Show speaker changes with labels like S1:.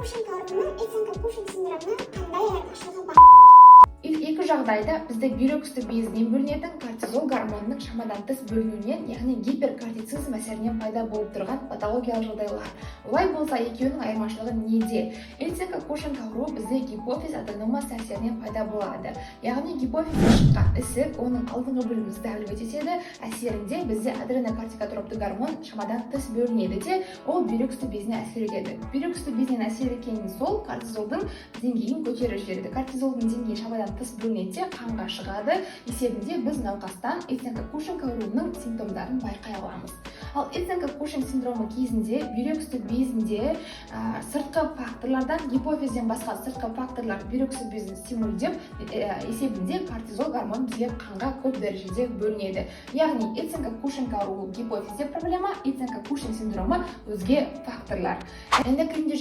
S1: Кушинг ауруының Иценко Кушинг синдромынан қандай айырмашылығы бар?
S2: Екі жағдайда бізде бүйрек үсті безінен бөлінетін кортизол гормонының шамадан тыс бөлінуінен, яғни гиперкортицизм әсерінен пайда болып тұрған патологиялық жағдайлар. Олай болса, екеуінің айырмашылығы неде? Иценко Кушинг ауруы бізде гипофиз аденомасы әсерінен пайда болады, яғни гипофизден шыққан ісік оның алдыңғы бөлігін сдавливать етеді. Әсерінде бізде адренокортикотропты гормон шамадан тыс бөлінеді де, ол бүйрек үсті безіне әсер етеді. Бүйрек үсті безінен әсер еткеннен сол кортизолдың деңгейін көтеріп жібереді. Кортизолдың деңгейі шамадан тыс бөлінеді де, қанға шығады. Есебінде біз науқастан Иценко Кушинг ауруының симптомдарын байқай аламыз. Ал Иценко Кушинг синдромы кезінде бүйрек үсті безінде сыртқы факторлардан, гипофизден басқа сыртқы факторлар бүйрек үсті безін стимулдеп, есебінде кортизол гормон бізге қанға көп дәрежеде бөлінеді. Яғни Иценко Кушинг ауруы гипофизде проблема, Иценко Кушинг синдромы өзге факторлар, эндокринді.